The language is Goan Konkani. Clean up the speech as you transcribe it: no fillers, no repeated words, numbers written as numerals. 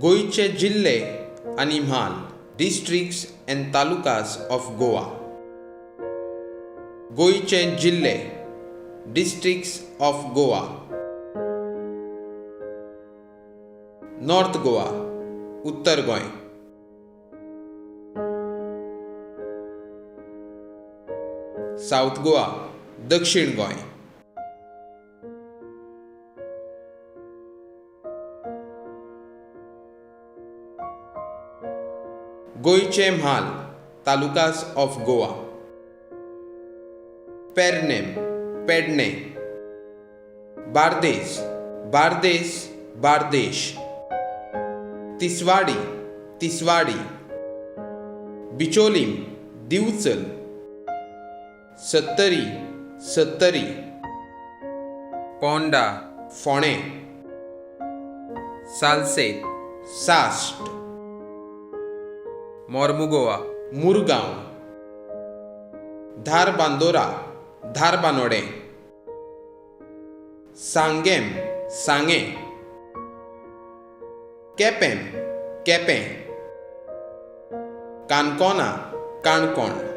गोंयचे जिल्ले आनी म्हाल, districts and talukas of Goa. गोंयचे जिल्ले, districts of Goa. North Goa, Uttar Goa. South Goa, दक्षिण गोंय. गोंयचे म्हाल, talukas of Goa. Pernem, Pedne. Bardez, Bardez, Bardesh. Tiswadi, Tiswadi. Bicholim, Divchal. Sattari, Sattari. Ponda, Phone. Salcete, Salcete. Mormugao, Murgaon. Dharbandora, Dharbandora. Sanguem, Sanguem. Quepem, Quepem. Canacona, Canacona.